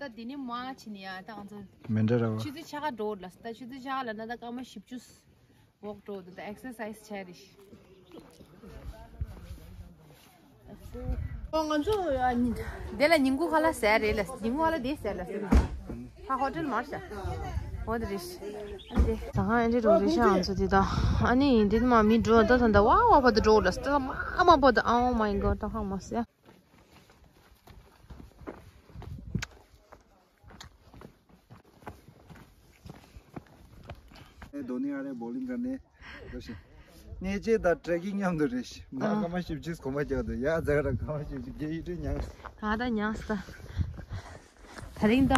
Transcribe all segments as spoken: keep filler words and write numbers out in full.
ད་འདི་ནི་མ་ཕྱིན་ཡ་ད་ང་ཚོ་མི་འདྲ་ར་བ། ཆུ་ཚོད་ཕྱེད་ཀ་འགྲོ་ལ་ད་ཆུ་ཚོད་ཕྱེད་ཀ་ལ་ན་ད་སྐར་མ་བཞི་བཅུ་ཝོག་འགྲོ་འདུག་ད་ཨེག་སར་སའི་ཛི་བྱས་རེད། ཨོ་ང་ཚོ་ཡ་ཉི་དེ་ལ་ཉིན་གུང་ཁ་ལག་ཟས་རེད་ལ་ཉིན་གུང་ཁ་ལག་དེ་ཟས་ལ་ཟེར། ཧ་ཧོ་ཊེལ་མར་ཤ། འོ་དེ་རེད། ཨ་དེ་ད་ཧང་ཨེ་འདྲི་རོ་རེད་ཤ་ང་ཚོ་དེ་ད། ཨ་ནི་འདི་མ་མི་འགྲོ་ད་ད་ད་ཝ་ཝ་བ་ད་འགྲོ་ལ་ད་མ་མ་བ་ད། Oh my God ད་ཧང་མ་ཟེར། ཨེ་དོ་ནི་ཨ་རེ་བོ་ལིང་ག་ནས་དོ་ཤི། ཉེ་ཆེ་དང་ཊེ་ཀིང་མཉམ་དུ་རེད་ཤི། མ་ཨ་སྐར་མ་བཞི་བཅུ་གོམ་པ་རྒྱག་དུ་ཡ་ཛ་ར་སྐར་མ་བཞི་བཅུ་རྒྱ་ཡི་ཏྲེ་ཉང་། ང་ད་ཉང་སྟ། ད་རིང་ད།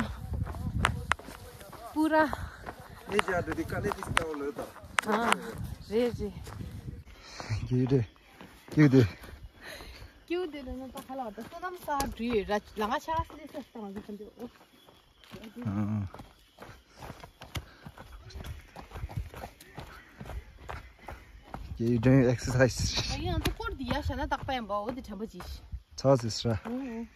པུ་ར། ཉེ་ཆེ་ཨ་དོ་དི་ཀ་ནེ་དི་སི་ཏའོ་ལོ་ད། ཨ། རེད་རེད། རྒྱ་ཡི་ཏྲེ། ཀྱུ་དེ། ཀྱུ་དེ་ལ་ན་ད་ཁ་ལག་ད་སོ་ནམ་ས་འགྲུལ་ཡོད་ར་ལ་ང་ཆ་སི་ལི་སི་སྟ་ང་ཚོ་ཁ་འདི་ཨོ། ཨ། ཀྱེ་ཡུ་ཌུ་ཨིང་ཨེག་སར་སའི་ཛི། ཨ་ཡང་ཚོ་སྐོར་འདི་ཡ་ཤ་ན་རྟག་པ་ཡིན་པ་འོ་འདི་དྲན་པ་ཅིག་ཚ་ཟེར་སྲ། ཨོ།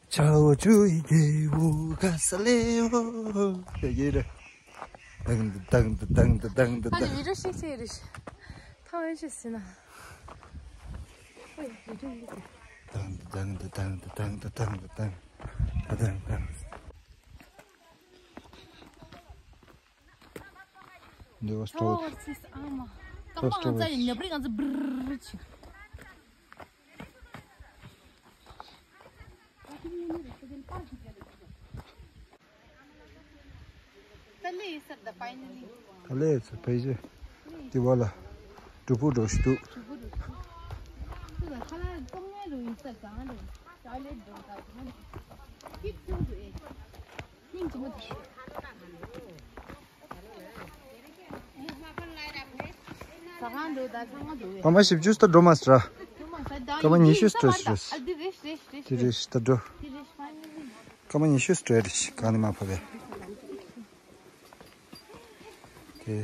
ཆའོ་ཅུའི་རྒྱལ་པོ་ག་ས་ལེ་ཧོ། ཀྱེ་ཀྱེ་རེ། དང་དང་དང་དང་དང་དང་དང་། ཨ་ནི་བི་ཌིའོ་ཤིག་ཤིག་རེ། ཐང་ཡོད་ཤིག་ཟིན་ན། ཨོ་ཡ་བི་ཌིའོ་ཡིན་ཟིན། དང་དང་དང་དང་དང་དང་དང་དང་། འདི་བ་སྟོད། ཨོ་ཙིས་ཨ་མ། ཀམ་པ་ང་ཚ་ཡི་ཉབ་རི་ང་ཚ་བྲིར་ཆི། ད་ལེ་ཡི་སར་ད་ཕའི་ནལ་ལི། ད་ལེ་ཡི་སར་ཕའི་ཟེར། དེ་བ་ལ། གྲུ་ཕུག་འགྲོ་ཞུ་འདུག་གྲུ་ཕུག་འགྲོ་ཞུ་འདུག་ད་ཁ་ལག་ཚོང་ངེ་རུ་ཡི་སར་གང་རུ། ཊོའི་ལེཊ་འགྲོ་ད་གང་རུ། ཀིག་ཚུགས་འདུག་ཨེ། སྙིང་རྗེ་མོ་དེ། ཟ་ཁང་འགྲོ་ད་ཚང་མ་འགྲོ་བས། སྐར་མ་བཞི་བཅུ་ད་འགྲོ་མ་སྲ། འགྲོ་མ་སྲ་ད་སྐར་མ་ཉི་ཤུ་སྟོད་ཟེར། ཨ་འདི་རེད་རེད་རེད། དེ་རེད་ད་འགྲོ། དེ་རེད་ཕའི་ནལ་ལི། སྐར་མ་ཉི་ཤུ་སྟོད་རེད་གང་ནས་མ་ཕབ་པས། དེ།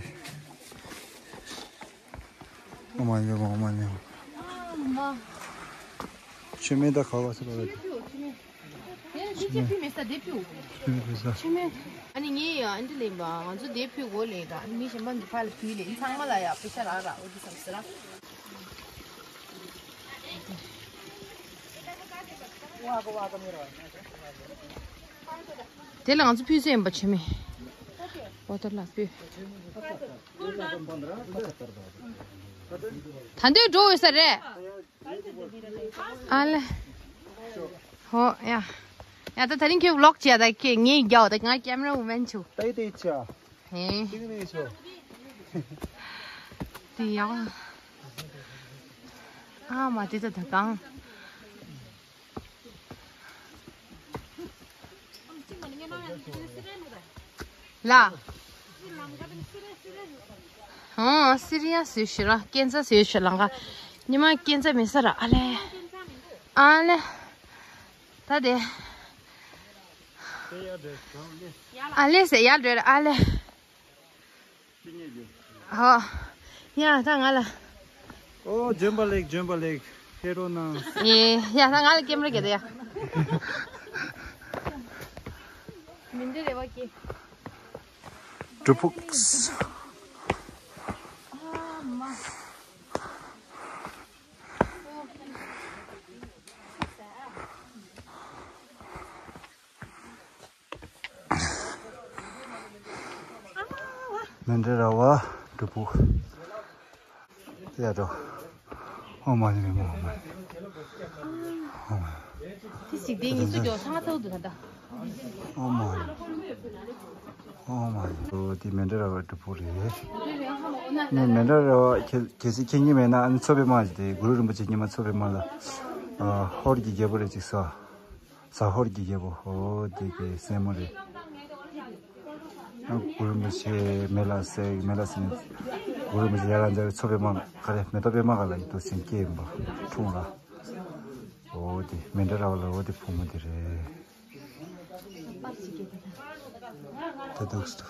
ཨོ་མ་ཉོ་ཨོ་མ་ཉོ། ཨ་མ། ཆུ་མེད་ད་ཁ་བ་སི་པ་བས། ཆུ་མེད་ཆུ་མེད་ས་དེ་ཕུ། ཆུ་མེད་ཕུ་ས། ཆུ་མེད། ཨ་ནི་ངས་ཡ་ཨ་འདི་ལེན་པ་ང་ཚོ་དེ་ཕུ་གོ་ལེན་ད་ཨ་ནི་མི་གཞན་པ་འདི་ཕ་ལ་ཕུ་ལེན་ཚང་མ་ལ་ཡ་པེ་ཤ་རག་ར་འོ་འདི་བསམ་སི་ར། དེ་ལ་ང་ཚོ་ཕུལ་ཚེ་ཡིན་པ་བྱེད་མེད། འོ་ད་ལ་ཕུལ། ད་འདོད་འགྲོ་འོས་ས་རེད། ཨ་ལེ། ཧོ་ཡ། ཡ་ད་ད་རིང་ཁྱོད་ཝི་ལོག་བྱས་ད་ཁྱེད་ངས་རྒྱག་ད་ང་ཀེམ་ར་ཝུ་མེན་ཆུ། ཏེ་ཏེ་ཆ། ཧེ། ཏིང་ནེ་ཆོ། དེ་ཡག་ཨ་མ་དེ་ད་ད་གང་། ལ། ཨང་སི་རི་ཡ་སི་ཞི་ར་ཀན་སར་སི་ཞི་ལང་ཀ། ཉི་མ་ཀན་སར་མེད་ས་ར་ཨ་ལེ། ཨ་ལེ། ད་དེ། ཨ་ལེ་ཟེར་ཡར་འགྲོ་ར་ཨ་ལེ། ཧོ། ཡ་ད་ང་ལ། ཨོ་ལྗོན་པ་ལེགས་ལྗོན་པ་ལེགས་ཧེ་རོ་ན། ཡེ་ཡ་ད་ང་ལ་ཀེམ་ར་གེ་ད་ཡ། མི་འདི་རེ་བ་ཀེ། གྲུ་ཕུག་མཎྜལ་ར་བ་གྲུ་ཕུག་ཡ་འགྲོ། ཨོ་མ་ནི་མི་མོ་ཨོ་མ། ཨོ་མ། དེ་ཞིག་དེ་ངེད་ཚོ་ཀྱང་ཚང་ཚ་འདུག་ད་ལྟ། ཨོ་མ། ཨོ་མ། འོ་དེ་མཎྜལ་ར་བ་གྲུ་ཕུག་རེད། ནས་མཎྜལ་ར་བ་གལ་གལ་སྲིད་ཁྱེད་ཉིད་མེད་ན་ཨ་ནི་མཚོ་པདྨ་ཞིག་དེ་གུ་རུ་རིན་པོ་ཆེ་ཉི་མ་མཚོ་པདྨ་ལ། ཨ་ཧོར་གྱི་རྒྱལ་པོ་རེད་ཅིག་ས། ཟ་ཧོར་གྱི་རྒྱལ་པོ་ཧོ་དེ་གི་སྲས་མོ་རེད། ཨ་གུ་རུ་རིན་པོ་ཆེ་མེ་ལ་བསྲེགས་མེ་ལ་བསྲེགས་ནས་གུ་རུ་རིན་པོ་ཆེ་ཡར་ལ་མཛད་པའི་མཚོ་པདྨ་ག་རེ་མེ་ཏོག་པདྨ་ག་ལ་ཡིད་དུ་སེམས་སྐྱེ་ཡིན་པ་འཁྲུངས་ལ། ཧོ་དེ་མཎྜལ་ར་བ་ལ་ཧོ་དེ་བུ་མོ་དེ་རེད། ད་འདུག་སྟུ།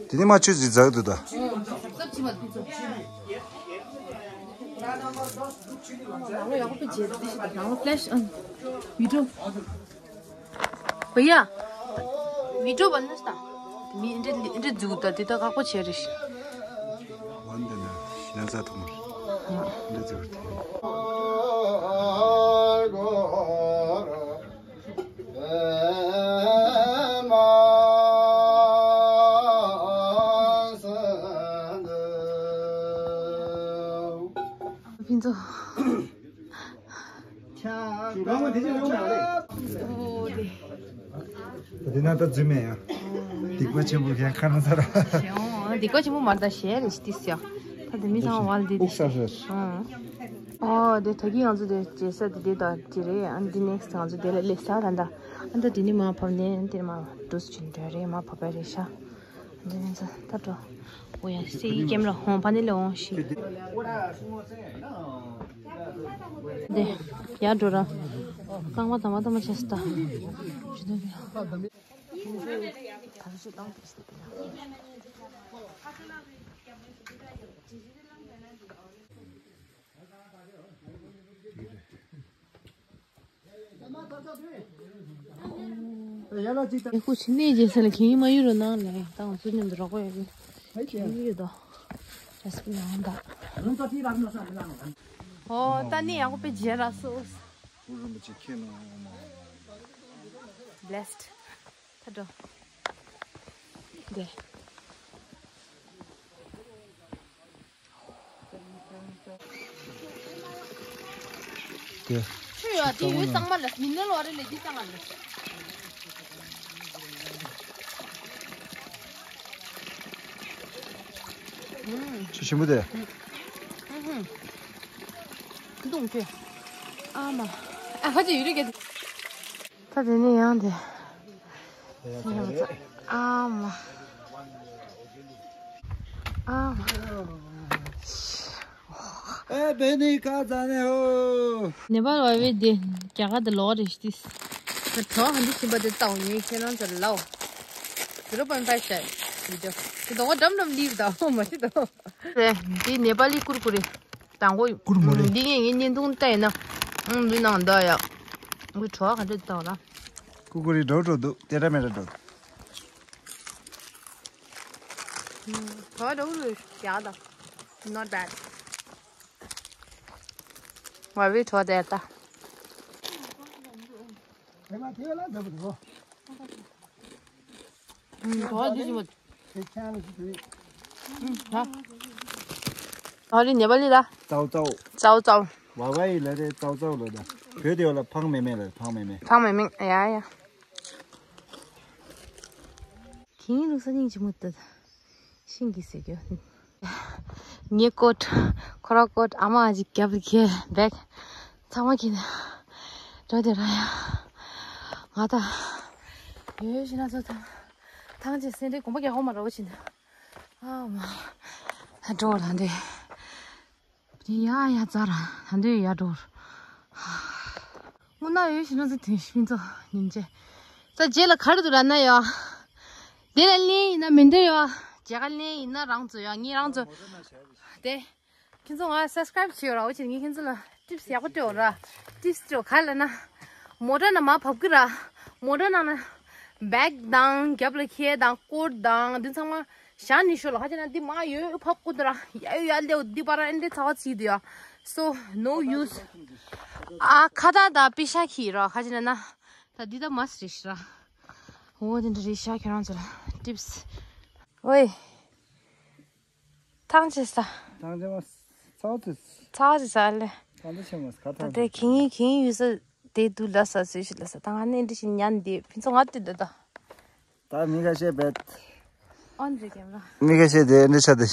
དེ་ནི་མ་ཆུ་ཟི་ཛག་འདུག་ད། भैया, वीडियो बंद था। मी इंटर इंटर जूता तीता का कुछ है रिश। वन देना, शिना सा तुम। इंटर जूता। ཕུན་ཚོགས། འོ་དེ། དེ་ན་ད་རྫུན་མེད་ཡ། སྡིག་པ་ཆེན་པོ་ཁྱེད་ཁ་ན་ཚ་ར། ཞེ་འོང་སྡིག་པ་ཆེན་པོ་མར་ད་ཞེ་རེ་ཞིག་ཏིས་ཡ། ད་དེ་མི་ཚང་བལ་དེ་དེ། ཨུག་ས་ཤ། ཨོ་དེ་ད་གིན་ང་ཚོ་དེ་བྱེད་ས་དེ་དེ་ད་དེ་རེད། ཨ་འདི་ནེགསི་ང་ཚོ་དེ་ལ་སླེབས་ས་ད་ད། ཨ་ད་དེ་ནི་མ་བབས་ནས་དེ་མ་འགྲོ་སུ་ཅིན་འདྲ་རེད། མ་བབས་པ་རེད་ཤག་འདི་ནི་ཚ་ད་འགྲོ། འོ་ཡ་སེ་ཡི་ཀེམ་ར་ཧོང་ཕ་ནི་ལ་འོང་ཤི། དེ་ཡར་འགྲོ་ར། རྐང་པ་དམ་པ་དམ་པ་བྱས་སུ་ད། ཡ་ཧུ་ཕྱི་ནས་རྗེས་ས་ལ་ཁྱེད་མ་ཡུལ་རུ་ནང་ནས་ད་ང་ཚོ་མཉམ་དུ་རོགས་པ་ཡོད་གི། ཁྱེད་ཡུལ་དོ། རེས་པི་ནང་ད། ཨོ་ད་ནི་ཡག་པོ་པེ་རྗེས་ར་སོ། ཨུ་རུ་མི་ཅི་ཁྱེད་ནང་འོང་མ། Blessed. ད་འགྲོ། དེ། དེ། ཆུ་ཡོད་དེ་ཡོད་གཙང་མ་ལ་མི་ནལ་བ་རེ་ལས་དེ་གཙང་མ་ལ། ཆུ་ཆེན་པོ་དེ། ཨུ་ཧུམ། ཨ་མ། ཨ་ཧ་ཅི་ཡུ་རི་གེ། ད་དེ་ནས་ཡང་དེ། ཨ་མ། ཨ་མ། ཨེ་བེ་ནི་ཀ་ཛ་ནེ་ཧོ། ནེ་པཱལ་བ་བེ་དེ་རྒྱ་གར་དུ་ལོག་རེ་ཤི་ཏིས། གྲོགས་ཧ་འདི་ཤིན་པ་དེ་ལྟ་འོ་ངས་ཁྱེད་རང་ཚོར་ལའོ། Zero point five share video. དེ་དོག་འགྲམ་འགྲམ་ལིབ་དང་མ་ཤི་དང་། དེ་འདི་ནེ་པཱ་ལི་ཀུར་ཀུ་རེ། དང་པོ། ཀུར་མོ་རེ། འདི་ངས་ངས་བརྙན་ཐུང་བལྟས་ན། ཨང་འདི་ནང་འདི་ཡ། ངའི་གྲོགས་ག་འདྲ་བཏང་ལ། ཀུར་ཀུ་རེ་འགྲོ་འགྲོ་འདུག་དེ་འདྲ་མེད་འདྲ་འགྲོ་འདུག་གྲོགས་འགྲོ་རུ་ཡག་དང་། Not bad. ང་བའི་གྲོགས་དེ་ལྟ། ཨུམ། གྲོགས་འདི་ཅི་མོ། ཨུམ། ཧ། ཨ་རི་ནེ་པ་ལི་ལ། ཙའུ་ཙའུ། ཙའུ་ཙའུ། ཝ་ཝ་ཡི་ལ་རེ་ཙའུ་ཙའུ་ལ་ད། བོད་དེ་བ་ལ་ཕང་མེ་མེ་ལ་ཕང་མེ་མེ། ཕང་མེ་མེ་ཡ་ཡ། ཁྱེད་ལུགས་ས་སྙིང་རྗེ་མོ་ད། ཤིང་གི་ཟེར་རྒྱུ། ངའི་ཀོཊ། ཁོ་ར་ཀོཊ་ཨ་མ་ཨ་ཅིག་རྒྱབ་ལ་ཁྱེར་བེག་ཚང་མ་ཁྱེར་ནས་འགྲོ་དེ་ར་ཡ། ང་ད་ཡོད་ཤི་ན་ཚོ་ཐང་ཐང་ཅེ་སེན་རེ་གོམ་པ་རྒྱག་ཧོ་མ་ར་བོ་ཕྱིན་ཨ་མ་འགྲོ་ལ་འདི། ཡ་ཡ་ཙར་ད་འདོད་ཡ་འགྲོ། དངོས་གནས་ཡོད་ཤི་ན་ཚོ་དེ་ཤི་མི་ཚོ་ཉིན་བྱེད། ད་རྗེས་ལ་ག་རེ་འདུག་ལབ་ན་ཡ། དེ་ལ་ལེན་ཡིན་ན་མི་འདོད་ཡ། རྒྱ་གར་ལེན་ཡིན་ན་རང་ཚོ་ཡ་ངས་རང་ཚོ། དེ། ཁྱེད་ཚོ་ང་སབ་སི་ཀ་རེབ་བྱེད་ཡོད་ར། འོ་ཅིག་ངས་ཁྱེད་ཚོ་ལ་ཊིབ་སི་ཡག་པོ་སྤྲད་ཡོད་ར། ཊིབ་སི་སྤྲད་ཡོད་ག་ལབ་ན། མོ་ཊ་ནང་མར་བབས་ཀྱི་ར། མོ་ཊ་ནང་ན། བེག་དང་རྒྱབ་ལ་ཁྱེར་དང་ཀོཊ་དང་འདི་ཚང་མ་བཞག་ནས་ཤོག་ལ། ཁ་ཅིག་ན་འདི་མར་ཡོད་ཕབ་ཀོ་འདི་ར། ཡ་ཡོད་ཡ་ལེའོ་འདི་པ་ར་ཨེ་འདི་ཚ་བ་ཚིག་འདུག་ཡ། So no use. ཨ་ཁ་ཏ་ད་པི་ཤ་ཁྱི་ར་ཁ་ཅིག་ན་ན། ད་འདི་ད་མ་སི་རེད་ཤི་ར། འོ་འདི་འདྲ་རེད་ཤག་ཁྱེད་རང་ཚོ་ལ་ཊིབ་སི། ཝེ། ཐང་ཆད་ས། ཐང་ཆད་མ། ཚ་བ་ཚིག་ཚ་བ་ཚིག་ས་ལེ། ཐང་ཆད་མ་ཁ་ད་ཐང་དེ་ཆད་གིན་གིན་ཡུལ་ས་དེ་དུ་ལ་ས་སུ་ཞིག་ལ་ས་ད་ང་ནི་འདི་ཞིག་ཉན་དེ་ཕུན་ཚོགས་ང་དུ་འདི་ད། ད་མི་ཁ་ཤས་བེད། ཨོན་རེ་ཀེམ་ར། མི་ཁ་ཤས་དེ་འདི་ཆ་དེ།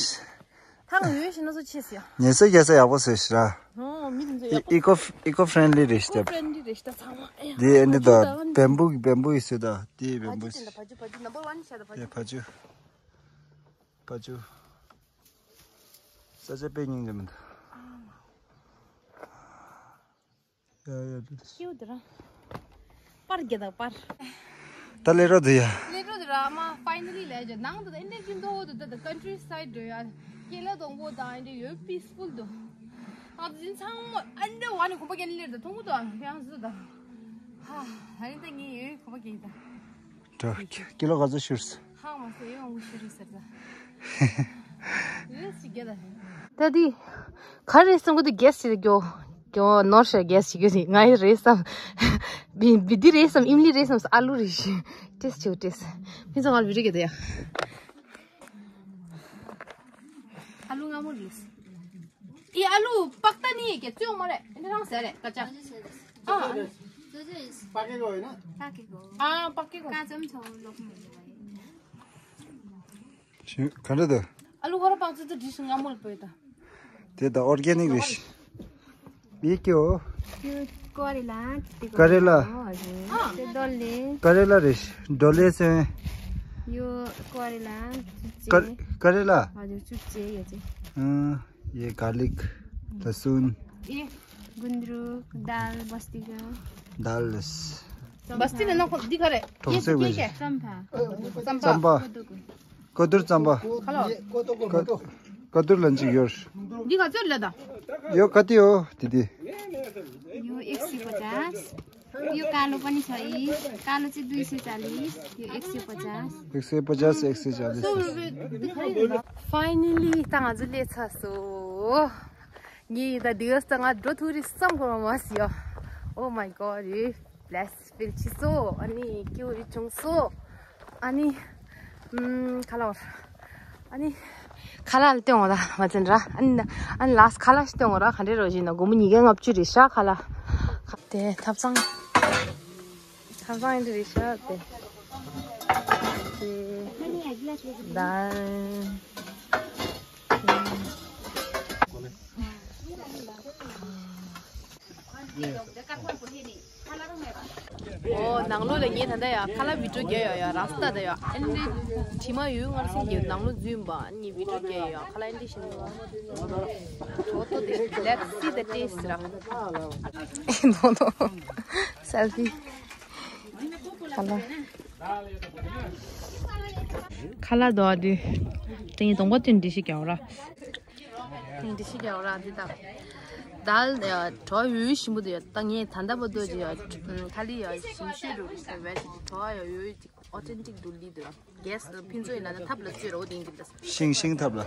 ཐང་ཡོད་ཞིག་ན་སུ་ཆེ་སི་ཡ། ཉེ་ས་རྒྱ་ས་ཡག་པོ་བཟོས་ཤི་ར། ཨོ་མི་དེ་ཚོ་ཡག་པོ། ཨི་ཀོ་ཨི་ཀོ་ཕྲེན་ལི་རེད་ཤི་ཏེ། ཕྲེན་ལི་རེད་ཤི་ད་ཚང་མ་ཨེ་ཡ། དེ་འདི་ད་བེམ་བུ་བེམ་བུ་ཡི་སུ་ད་དེ་བེམ་བུ། བ་ཇུ་དེ་འདྲ་བ་ཇུ་བ་ཇུ་ནམ་བར་ཝན་ཤ་ད་བ་ཇུ། ཡ་བ་ཇུ། བ་ཇུ། ས་ཆ་དཔེ་སྙིང་རྗེ་མི་འདུག་ཡ་ཡ་འགྲོ་དེ། ཀིའུ་དེ་ར། པར་རྒྱ་དང་པར། ད་ལས་རོགས་དུ་ཡ། ལས་རོགས། ར་མ་finally ལས་ཀྱི་ནང་དུ་ཨིན་ཌི་ཅིན་དོ་དུ་དུ་ཀན་ཊི་རི་སའིཌ་འགྲོ་ཡ། ཀེ་ལ་དང་གོ་དང་ཨིན་ཌི་ཡོད་པིས་ཕུལ་དུ། ཨ་ཙི་ཚང་མ་ཨན་ཌི་ཝ་ནི་གོམ་པ་ཀན་ལེར་དུ་ཐུང་གུ་དང་ཕེ་ཡང་ཟུ་དང་། ཧ་ཧ་ཨིན་ད་ངས་ཡོད་གོམ་པ་ཀན་དང་། ད་ཀི་ལོ་ག་ཚོད་ཤོར་སོང་། ཧ་མ་སོ་ཡོད་ངུ་ཤོར་ཟེར་ད། ཡོད་ཅིག་ག་ད། ད་དི། ག་རེ་བསམ་གི་འདུག་གེ་སི་ཞིག་གྱོ། གྱོ་ནོར་ཤ་གེ་སི་ཞིག་གྱོ་ཞིག་ང་ཡི་རེད་བསམ། བི་བི་འདི་རེད་བསམ་ཨིམ་ལི་རེད་བསམ་ཨ་ལུ་རེད་ཤི། ཏེས་ཆེ་ཏེས། ཕིན་ཚང་ང་བི་རི་གེ་ད་ཡ། ཨ་ལུ་ང་མོ་རེད། ཨི་ཨ་ལུ་པག་ཏ་ནི་གེ་ཙོ་མ་རེད་འདི་རང་ཟེར་རེད་ཀ་ཅ། ཨ། ཨ་པག་ཀེ་གོ། ཞུ་ག་འདྲ་འདུག་ཨ་ལུ་ཁོ་ར་པག་ཙོ་ཙོ་འདི་སུ་ང་མོ་ལ་པོ་ཡོད་ད། དེ་ད་ཨོར་གེ་ནིག་རེད། མི་སྐྱོ། ཀ་རེ་ལ། ཀ་རེ་ལ། ཀ་རེ་ལ་རེད། ཌོ་ལེ་སོན། ཡོ་ཀ་རེ་ལ། ཀ་རེ་ལ། ཡེ་གར་ལིག་ལ་སུན། གུན་དྲུག་དཱལ་བསྟི་ག་དཱལ། བསྟི་ག་ནང་ཁོ་འདི་ག་རེད། གྲོང་གསེབ་གི་རྩམ་པ། རྩམ་པ། ཀོ་དུར་རྩམ་པ། ཁ་ལག་ཀོ་དུར་ཀོ་དུར་ཀོ་དུར་ལན་ཅིག་ཡོད། འདི་ག་ཚོད་ལ་ད། ཡོད་ག་དུ་ཡོད་དེ་དེ། यो एक सय पचास। यो कालो पनि छ यी। कालो चाहिँ दुई सय चालिस। यो एक सय पचास। एक सय पचास एक सय चालिस। फाइनली ད་ང་ཚོ་སླེབས་ཚར་སོང་། ངས་ད་དེ་ག་ས་ང་འགྲོ་ཐུབ་རེད་བསམ་གོ་མ་སི་ཡ། Oh my god. Bless ཕིལ་ཆི་སོ། ཨ་ནི་ཀྱུ་རི་ཆུང་སོ། ཨ་ནི་ཨམ་ཁ་ལ་བར། ཨ་ནི་ཁ་ལ་ལ་སྟོན་འོ་ད་མ་ཚན་ར། ཨ་ནི་ཨ་ནི་ལགས་ཁ་ལ་སྟོན་འོ་ར། ག་འདྲ་རོ་བཞིན་ན་སྒོར་མོ་ཉིས་བརྒྱ་ལྔ་བཅུ་རེད་ཤག་ཁ་ལ། དེ་ཐབ་ཚང་། ཐབ་ཚང་ཨེ་འདྲ་རེད་ཤག་དེ། དེ། ད། ཨོ་ནང་ལོགས་ལ་ངས་ད་ལྟ་ཡ་ཁ་ལག་བི་ཌིའོ་རྒྱག་ཡོད་ཡ། ར་སྟ་ད་ཡ་ཨན་ཌི་དྲི་མ་ཡོད་ངར་སེང་གི་ནང་ལོགས་འཛུལ་བ་ཨ་ནི་བི་ཌིའོ་རྒྱག་ཡོད་ཡ། ཁ་ལག་ཨན་ཌི་ཞིམ་ཡོད། ཨོ་ཏོ་དེ་let's see the taste ར། ནོ་ནོ། སེལ་ཕི། ཁ་ལག་ཁ་ལག་དོ་ཨ་དུ། དེ་ངས་གདོང་པ་བསྟུན་འདི་ཞིག་རྒྱག་ར། འདི་ཞིག་རྒྱག་ར་འདི་དང་། དཱལ་ཡ་གྲོ་ཡོད་ཞིམ་པོ་འདུག་ཡ། ད་ངས་ད་ལྟ་བར་དུ་ཡ་ཐ་ལི་ཡ་ཞིམ་ཤོས་འདུག་ཟེར་བས་གྲོ་ཡ་ཡོད་ཅིག་ཨོ་ཐེན་ཊིག་འདུག་ལི་འདུག་གེ་སི་ལ་ཕན་ཚུན་ཡིན་ན་ད་ཐབ་ལ་བཙོས་རོགས་དེ་འདི་འདྲ། ཤིང་ཤིང་ཐབ་ལ།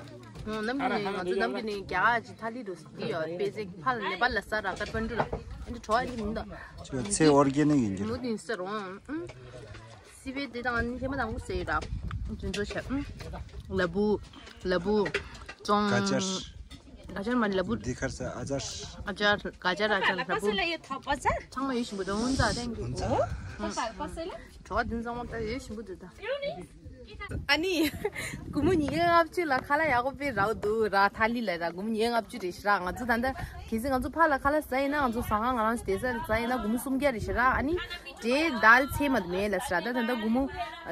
ནམ་གྱི་ནས་ང་ཚོ་ནམ་གྱི་ནས་རྒྱ་གར་གྱི་ཐ་ལི་འདུག་འདི་ཡ་པེ་ཟེ་ཕ་ལ་ནེ་པཱལ་ལ་ས་ར་ཀར་པན་ཌུ་ལ་འདི་གྲོ་ཡ་འདི་མི་འདུག་ཚེ་ཨོར་གེ་ནིག་ཡིན་གྱི་རེད། སི་པེ་དེ་དང་ཨ་ནི་ཧེ་མ་དང་པོ་ཟེར་ཡོད་ར། དེ་ཚོ་བྱས། ཨུམ། ལ་བུ། ལ་བུ། ཙོང་། ག་ཅར། ག་ཅར་མ་ལ་བུ། འདི་ཁར་ས་ཨ་ཅར། ཨ་ཅར། ག་ཅར་ཨ་ཅར་ལ་བུ། ཚང་མ་ཡོད་ཞིམ་པོ་དང་འུན་ཙ་དེང་གི། འུན་ཙ། གྲོ་བ་དེ་ཚང་མ་ད་ཡོད་ཞིམ་པོ་འདུག་ད། ཨ་ནི། སྒོར་མོ་ཉིས་བརྒྱ་ལྔ་བཅུ་ལ་ཁ་ལག་ཡག་པོ་དཔེ་རག་འདུག་ར་ཐ་ལི་ལ་ར་སྒོར་མོ་ཉིས་བརྒྱ་ལྔ་བཅུ་རེད་ཤག་ང་ཚོ་ད་ལྟ་གལ་སྲིད་ང་ཚོ་ཕར་ལ་ཁ་ལག་ཟ་ཡིན་ན་ང་ཚོ་ཟ་ཁང་ང་རང་བསྡད་ས་ཟ་ཡིན་ན་སྒོར་མོ་སུམ་བརྒྱ་རེད་ཤག་ར། ཨ་ནི་དེ་དཱལ་ཚལ་མ་དུ་མེད་ལ་ཟ་ད་ད་ལྟ་སྒོར་མོ་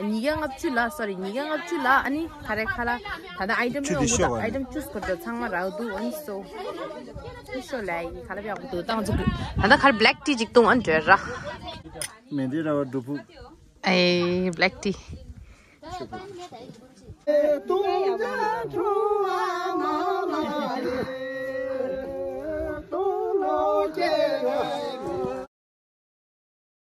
ཉིས་བརྒྱ་ལྔ་བཅུ་ལ་སོ་རི་ཉིས་བརྒྱ་ལྔ་བཅུ་ལ་ཨ་ནི་ཁ་རེ་ཁ་ལག་ད་ལྟ་ཨའི་ཊམ་ཆུ་དེ་ཡོང་གི་ཤོག་ད་ཨའི་ཊམ་ཆུ་སྐོར་ད་ཚང་མ་རག་འདུག་ཨ་ནི་སོ་ཤོ་ལ་ཡི་ཁ་ལག་ཡག་པོ་འདུག་ད་ང་ཚོ་ད་ལྟ་ཁར་བྷེ་ལེག་ཊི་ཅིག་བཏུང་ཨ་འདྲ་ར། མེ་འདི་ར་བ་འགྲོ་ཕུག་ཨེ་བྷེ་ལེག་ཊི།